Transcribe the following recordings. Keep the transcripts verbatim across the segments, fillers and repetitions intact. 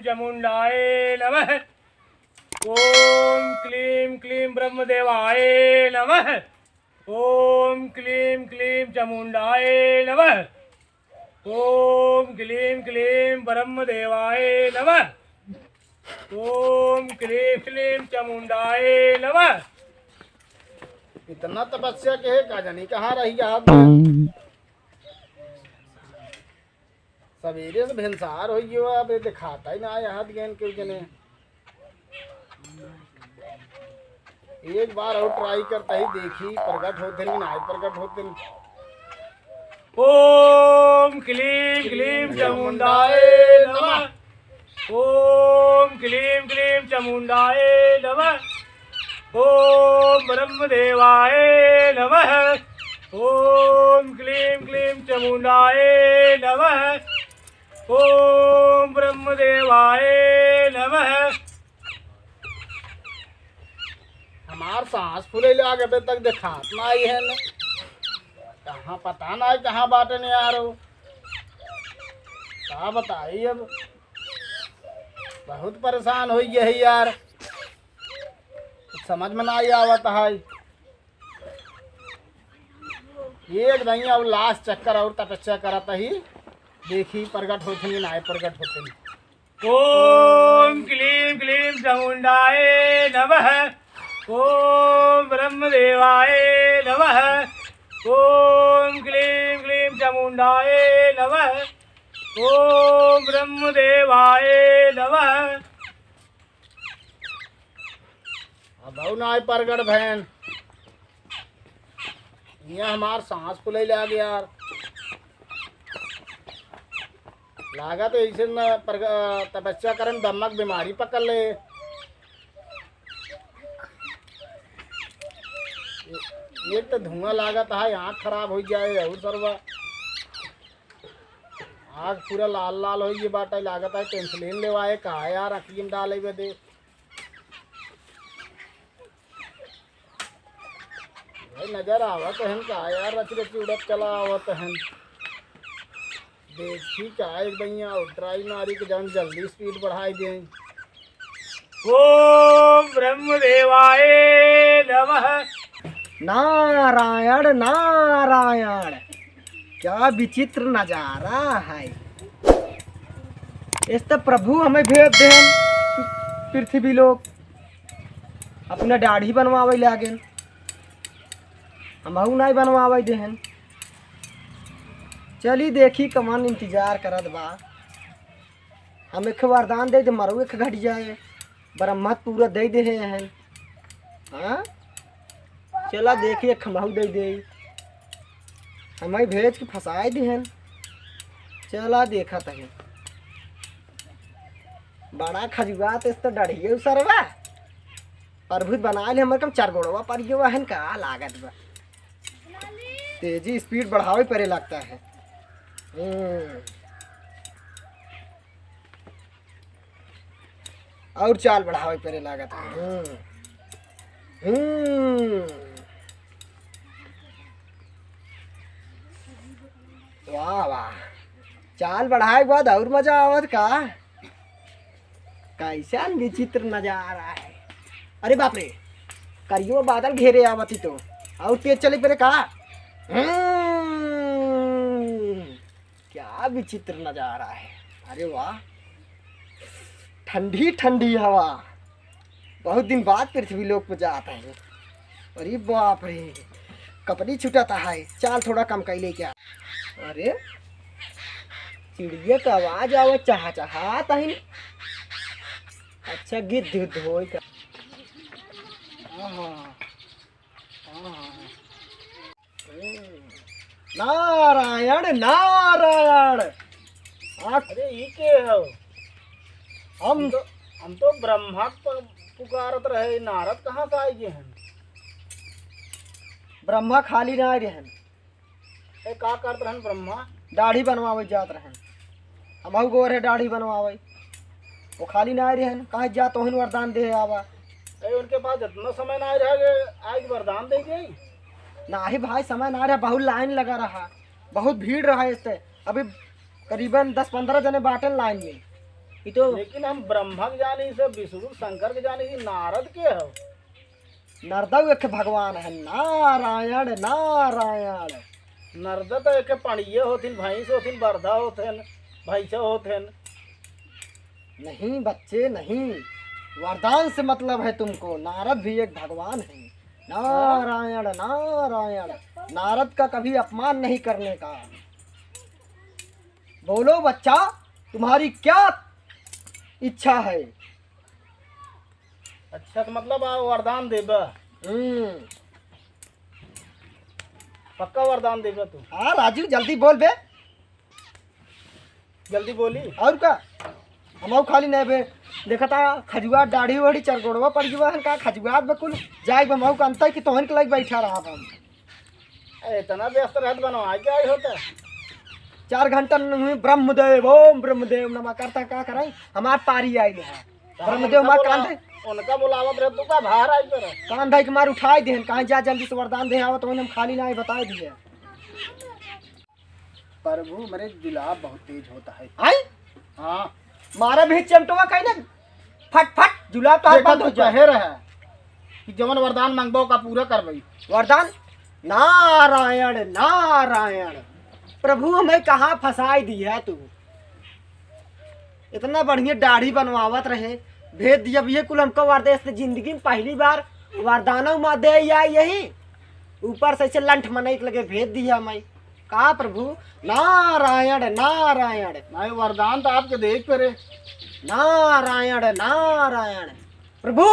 चामुंडाय नमः। ओम क्लीं क्लीं ब्रह्मदेवाय नमः। ओम क्लीं क्लीं चामुंडाय नमः। ओम क्लीं क्लीं ब्रह्मदेवाय नमः। ओम क्लीं क्लीं चामुंडाय नमः। इतना तपस्या के है, का जानी कहाँ रही आप। सवेरे से भिनसार होइ गयो, अब ये दिखाता ही ना आया हाथ गेंद के जने। एक बार और try करता ही, देखी प्रगट होते नहीं, नाय प्रगट होते नहीं। ओम क्लीं क्लीं चामुंडाय नमः। ओम क्लीं क्लीं चामुंडाय नमः। ओम ब्रह्मदेवाय नमः। ओम क्लीं क्लीं चामुंडाय नमः। ओम ब्रह्मदेवाय नमः। हमार सांस फूले लागे, अबे तक देखात नाई है न। कहाँ पता नाई कहाँ बाटे न यार हो। का बताई अब, बहुत परेशान होइ गए है यार, कुछ समझ में नाई आवत है। एक दइया और last चक्कर और तपस्या करत ही, देखी प्रगट होते नहीं, नाय प्रगट होते नहीं। ओम क्लीं क्लीं चामुंडाय नमः। ओम ब्रह्मदेवाय नमः। ओम क्लीं क्लीं चामुंडाय नमः। ओम ब्रह्मदेवाय नमः। अब और नाय प्रगट भयन। ये हमार सांस फुले लाग यार। लागत है ऐसे न प्रग-, तपस्या करन दम्मक बीमारी पकड़ ले। एक तो धुआं लागत है, आँख खराब हो जाए और सरवा आँख पूरा लाल लाल होइ गए बाटे, लागत है penicillin लेवाए का यार, अखियन डाले बदे। भाई नजर आवत हन का यार, रच रच उड़त चला आवत हन। देखी का एक दइया और try मारी के जौन जल्दी speed बढ़ाई दें। ओम ब्रह्मदेवाय नमः। नारायण नारायण, क्या विचित्र नजारा है। इस त प्रभु हमें भेज देहन पृथ्वी लोक, अपना दाढ़ी बनवावे लागेन, हमहू नाई बनवावे देहन। चली देखी कमन इंतजार करत बा। हम एक वरदान दे दे, मरऊ एक घट जाए, ब्रह्मत पूरा दे दे हैं। हाँ, चला देखी एक हमहू दे दे, हमें भेज के फंसाए देहन। चला देखा तही, बड़ा खजुआत इस तो डढ़िए सरवा। प्रभु बनाए ले हमर कम चार गोड़वा पर गयो हन का लागत बा। तेजी speed बढ़ावे परे लगता है। हम्म। और चाल बढ़ावे परे लागत है। हम्म। हम्म। वाह, वाह। चाल बढ़ाए के बाद और मजा आवत का? कैसन विचित्र नजारा है। अरे बाप रे, करियो बादल घेरे आवत ही तो। और तेज चले परे का? हम्म, क्या विचित्र नजारा है। अरे वाह, ठंडी ठंडी हवा। बहुत दिन बाद पृथ्वी लोक पे जात है। अरे बाप रे, कपड़ी छुटाता है। चाल थोड़ा कम कैले क्या। अरे, चिड़िया का आवाज आवे, चहा चहा तहिन। अच्छा, गिद्ध उद्ध होई का। आहा, आहा। नारायण, नारायण। आ, अरे, ई के हो? हम हम तो, हम तो ब्रह्मा क प-, पुकारत रहे, नारद कहाँ से आइ गए हैं? ब्रह्मा खाली ना आए रहन। ए, का करत रहन ब्रह्मा? दाढ़ी बनवावे जात रहन। हमहू गो रहे दाढ़ी बनवावे। वो खाली ना आए रहन, कहे जा तोहिन वरदान दे आवा। ए, उनके पास इतना समय ना आए रहा कि आज वरदान दे गई? नाही भाई, समय ना रहा, बहुत लाइन लगा रहा, बहुत भीड़ रहा। इस ते अभी करीबन दस पन्द्रह जने बाटन लाइन में। ई तो लेकिन हम ब्रह्मा के जानी से, विष्णु शंकर के जानी कि नारद के हो? नारदउ एक भगवान है, नारायण, नारायण। नारद तो एक पणिये होथिन, भैंस होथिन, बरधा होथिन, भैंसा होथिन। नहीं बच्चे, नहीं, वरदान से मतलब है तुमको। नारद भी एक भगवान है। नारायण, नारायण। नारद का कभी अपमान नहीं करने का। बोलो बच्चा, तुम्हारी क्या इच्छा है? अच्छा, तो मतलब आ वरदान देबा? हम्म। पक्का वरदान देबा तू? हाँ राजू, जल्दी बोल बे। जल्दी बोली। और का? हमहू खाली नहीं बे, देखता खजुआ दाढ़ी ओढ़ी चरगोड़वा पड़ गवा है का? खजुआ बे कुल जाए बे, हमहू का अंत है कि तोहन के लायक बैठा रहा हम। ए, इतना व्यस्त रहत बनवा क्या होता? चार घंटा नहीं, ब्रह्मदेव, ओम ब्रह्मदेव नमः करता का कराई? हमार पारी आई है। तो हम ब्रह्मदेव उनका हमार बोला-, कांधे उनका बुलावत रहे, तू का बाहर आई पर? कांधे के मार उठाई देहन, कहाँ जा जल्दी से वरदान दे आवत, वहीं हम खाली ना आई, बताई दिए। प्रभु, मेरे जुलाब बहुत तेज होता है। आई? हाँ। मारा भी चमटवा कहीं ना, फट फट, जुलाब तो हाथ देखो, बंद हो तू जाए। कहे रहे कि जवन वरदान मांगबो का पूरा करबई। वरदान? नारायण, नारायण। प्रभु, हमें कहाँ फंसाई दिया तू? इतना बढ़िया दाढ़ी बनवावत रहे, भेज दिया। अब ये कुल हमको वरदान से जिंदगी में पहली बार वरदानों में दे आई यही। ऊपर से ऐसे लंठ मनई के लगे भेज दिया मैं। का प्रभु? नारायण, नारायण। नहीं, वरदान तो आपके देख करे। नारायण, नारायण। प्रभु,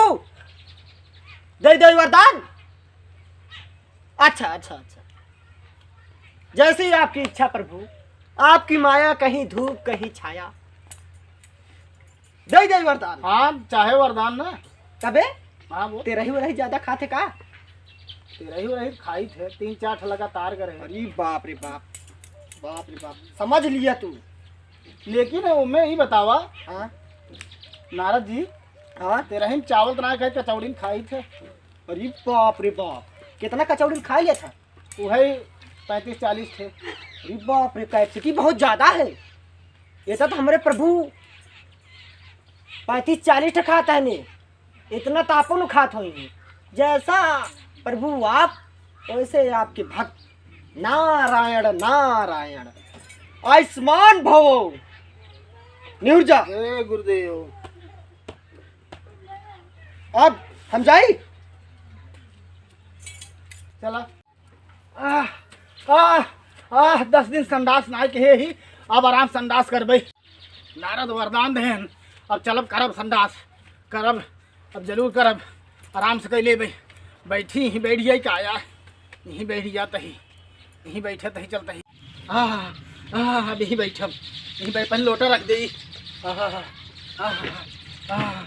दे दे वरदान। अच्छा, अच्छा, अच्छा, जैसी आपकी इच्छा प्रभु, आपकी माया कहीं धूप कहीं छाया। दे दे वरदान। हाँ, चाहे वरदान ना। तबे? हाँ, बोल। तेरही वरही ज्यादा खाते का? तेरही वरही खाई थे, तीन चार ठे लगातार करे। अरे बाप रे बाप, बाप रे बाप, समझ लिया तू। लेकिन ओमे ई बतावा, हाँ। नारद जी, हाँ। तेरही में चावल तो ना खाई, कचौड़ी में खाई थे। अरे बाप रे बाप, कितना कचौड़ी में खाई लिया था? वही पैंतीस चालीस थे। अरे बाप रे, कैपेसिटी बहुत ज्यादा है। ये तो हमरे प्रभु पैंतीस चालीस ठे खात है ने, इतना तो आपन खात होई। जैसा प्रभु आप, वैसे आपके भक्त। नारायण, नारायण। आयुष्मान भव। निहुर जा। जय गुरुदेव। अब हम जाई। चला। आह, आह, आह, दस दिन संडास नाय किहे ही, अब आराम संडास करबे। नारद वरदान देहन, अब चलब करब संडास, करब, अब जरूर करब, आराम से कइ लेबे। बैठी ही बैठ जाई का यार, यहीं बैठ जात ही, यहीं बैठत ही चलत ही। आह, आह, अब यहीं बैठब, यहीं बैठ, पहले लोटा रख दे। आह, आह, आह, आह,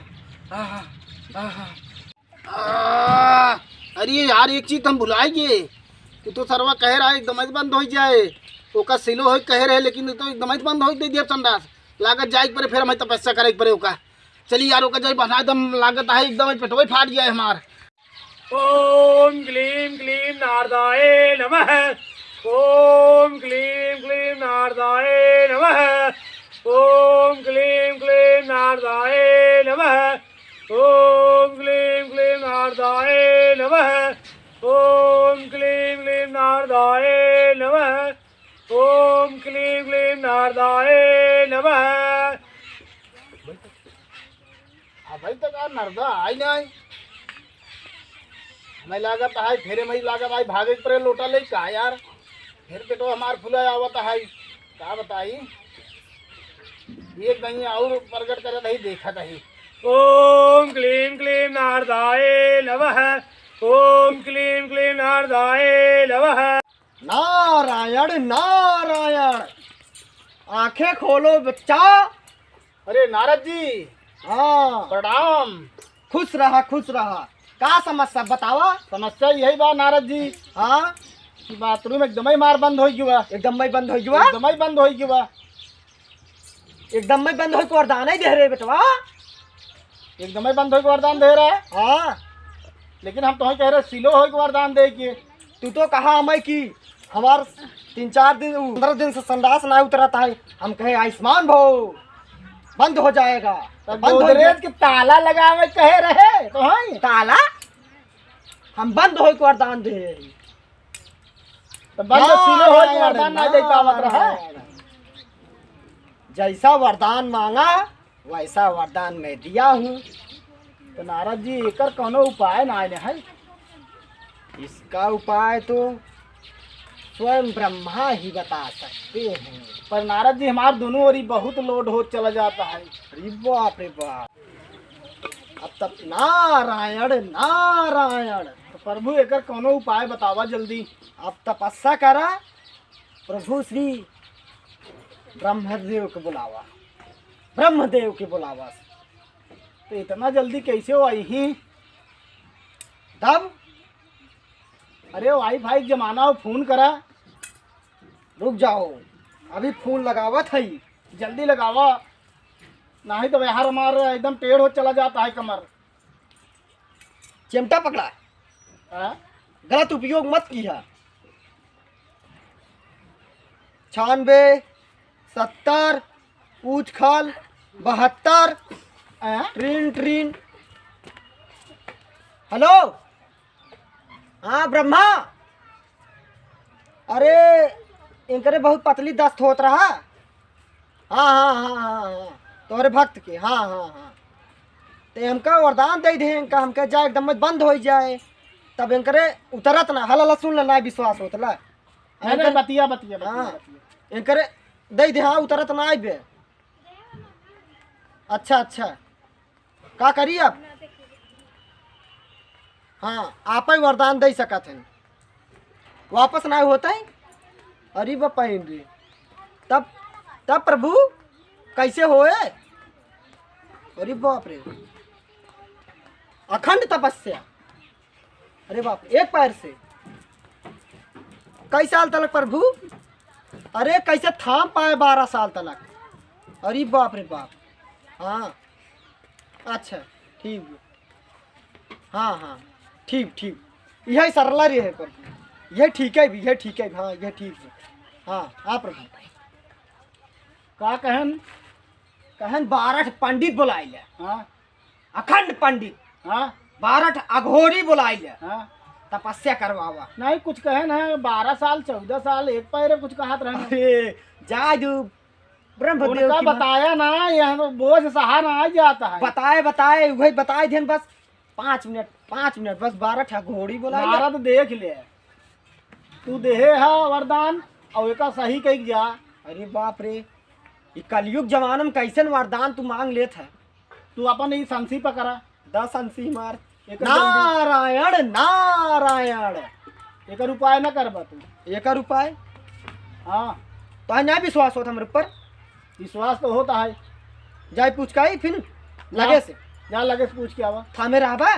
आह, आह। आ, अरे यार, एक चीज तो हम भुलाइ गए। तू तो सरवा कहे रहा एकदम ही बंद होइ जाए, ओका सिलो होइ कहे रहे, लेकिन तू तो एकदम ही बंद होइ दे दिया संडास। लागत जाए पर फिर हमें तपस्या करे पड़े ओका। चली यार, ओका जाए बना एकदम लागत है एकदम ही पेटवा ही फाट जाए हमार। ओम क्लीम क्लीम नारदाय नमः। ओम क्लीम क्लीम नारदाय नमः। ओम क्लीम क्लीम नारदाय नमः। ओम क्लीम क्लीम नारदाय नमः। ओम क्लीम क्लीम नारदाय नमः। ओम क्लीम क्लीम नारदाय नमः। अबे तक आ नरदा आई नाहीं। हमें लागत आई, फेरे में लागत आई, भागे के परे लोटा ले का यार। फिर पेटवा हमार फुला आवत है, का बताई? एक दहिया और प्रगट करत ही, देखत ही। ओम क्लीम क्लीम नारदाय नमः। ओम क्लीम क्लीम नारदाय नमः। नारायण, नारायण। आंखें खोलो बच्चा। अरे नारद जी। हाँ। प्रणाम। खुश रहा, खुश रहा। का समस्या बतावा? समस्या यही बा नारद जी। हाँ। कि बाथरूम एकदम ही मार बंद होइ गवा। एकदम ही बंद होइ गवा? एकदम ही बंद होइ गवा। एकदम ही बंद होइ के वरदान ही दे रहे बेटवा। एकदम ही बंद होइ के वरदान दे रहा है। हाँ। लेकिन हम तो कह रहे सिलो होइ के वरदान दे के। तू तो कहा हमें कि हमार तीन चार दिन, पंद्रह दिन से संडास ना उतरत है। हम कहे आयुष्मान भव। बंद हो जाएगा। तो बंद हो गोदरेज के ताला लगावे कहे रहे तो हैं? ताला? हम बंद होए के वरदान दे। तो बंद नारायण, सीने होए के वरदान ना दे पावत रहा। नारायण। जैसा वरदान मांगा, वैसा वरदान मैं दिया हूँ। तो नारद जी, एकर कौनो उपाय ना आने है? इसका उपाय तो स्वयं ब्रह्मा ही बता सकते हैं। पर नारद जी, हमार दोनों ओरी बहुत load होत चला जाता है। अरे बाप रे बाप। अब तप-, नारायण, नारायण। तो प्रभु, एकर कौनो उपाय बतावा जल्दी। अब तपस्या करा, प्रभु श्री ब्रह्मदेव के बुलावा, ब्रह्मदेव के बुलावा। तो इतना जल्दी कैसे वो आई ही? तब, अरे वाईफाई के जमाना हो, फोन करा। रुक जाओ, अभी फोन लगावत है। जल्दी लगावा, नहीं तो यार हमार एकदम टेढ़ हो चला जाता है कमर। चिमटा पकड़ा। हाँ? गलत उपयोग मत किया। छियानबे, सत्तर, पूछ खाल, बहत्तर, हाँ? ट्रीन, ट्रीन। हेलो, हाँ ब्रह्मा, अरे इनकरे बहुत पतली दस्त होत रहा। हाँ, हाँ, हाँ, हाँ, हाँ, तोहरे भक्त के, हाँ, हाँ, हाँ। ते हमका वरदान दे दे, इनका हमका जाए एकदम में बंद हो जाए, तब इनकरे उतरत ना, हला ला सुन ले, ना विश्वास होत ला। नहीं, नहीं, इनकर-, बतिया, बतिया, बतिया, हाँ, बतिया। इनकरे दे दे, हाँ, उतरत ना आइबे। अच्छा, अच्छा। का करी अब? हाँ, आपै वरदान दे सकत हन, वापस ना होत है। अरे बाप रे, तब, तब प्रभु कैसे होए? अरे बाप रे, अखंड तपस्या। अरे बाप, एक पैर से। कई साल तलक प्रभु? अरे कैसे थाम पाए बारह साल तलक? अरे बाप रे बाप। हाँ, अच्छा, ठीक। हाँ, हाँ, ठीक, ठीक। यही सरला रहे प्रभु, यह ठीक है भी, यह ठीक है, हाँ, यह ठीक है। हाँ, हाँ प्रभु। का कहन? कहन बारह पंडित बुलाए ले। हाँ। अखंड पंडित, हाँ। बारह अघोरी बुलाए ले। हाँ। तपस्या करवावा। नहीं, कुछ कहन है, बारह साल, चौदह साल, एक पैर कुछ कहत रहन। अरे, जाए दू, ब्रह्मदेव उनका की मत- बताया ना, यहाँ तो बोझ सहा ना आ जाता है। बताए, बताए, वही बताए देन बस। पाँच मिनट, पाँच मिनट, बस बारह ठा घोड़ी बोला ले। नारद देख ले, तू देहे हा वरदान, और एका सही कही जा। अरे बाप रे, ई कलयुग जमाना में कैसन वरदान तू मांग लेत है? तू अपन ई संसी पकड़ा। दस संसी मार। एकर जल्दी। नारायण, नारायण। एकर उपाय ना करबा तू? एकर उपाय? हाँ। तो ना विश्वास होत हमरे ऊपर? विश्वास तो होता है। जाए पूछ के आई फिर लगे से। जा लगे से पूछ के आवा। थामे रहबा?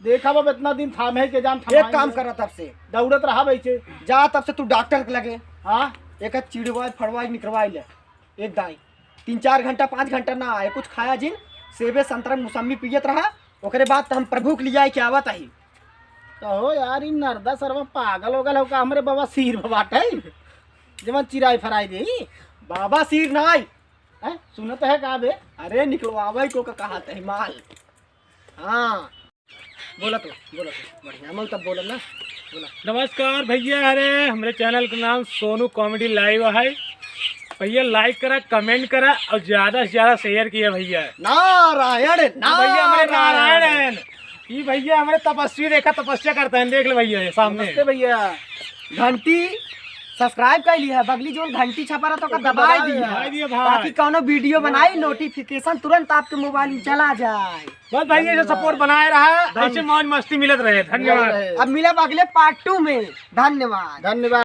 देखा बाबा, इतना दिन थामे के जान एक थमाई काम ले। करा तब से। दौड़त रहा वैसे। जा तब से तू डॉक्टर के लगे। हाँ। एक चिड़वाई फड़वाई निकरवाई ले। एक दाई। तीन चार घंटा, पाँच घंटा ना आए, कुछ खाया जिन, सेबे, संतरा, मौसम्मी पियत रहा, ओकरे बाद त हम प्रभु के लियाए के आवत आही। कहो यार, इ नरदा सरवा पागल हो गल हो का? हमरे बाबा सीर बाटे, जवन चिराई फराई दे। बाबा सीर नाई। हैं? सुनत है का बे? अरे निकलवावे को का कहत है माल। हाँ। बोला तो, बोला तो, बढ़िया मल तब बोला ना, बोला। नमस्कार भैया, अरे हमरे channel का नाम सोनू comedy live है। भैया like करा, comment करा और ज्यादा से ज्यादा share किया भैया। नारायण, हाँ भैया, हमरे नारायण। नारायण हैं। ये भैया हमरे तपस्वी देखा, तपस्या करते हैं, देख ले भैया ये सामने। नमस्ते भैया। घंटी subscribe कर लिया, बगली जोन घंटी छपा रहा तो ओका ओका दबाए दबाए दिया। दबाए दिया भाई। ताकि कौनो video बनाई, notification तुरंत आपके mobile में चला जाए। बस भाई, ऐसे धन्यवाद। Support बनाए रहा, धन्यवाद। ऐसे मौज मस्ती मिलत रहे। धन्यवाद। मिलत रहे। अब मिलब अगले part two में। धन्यवाद। धन्यवाद।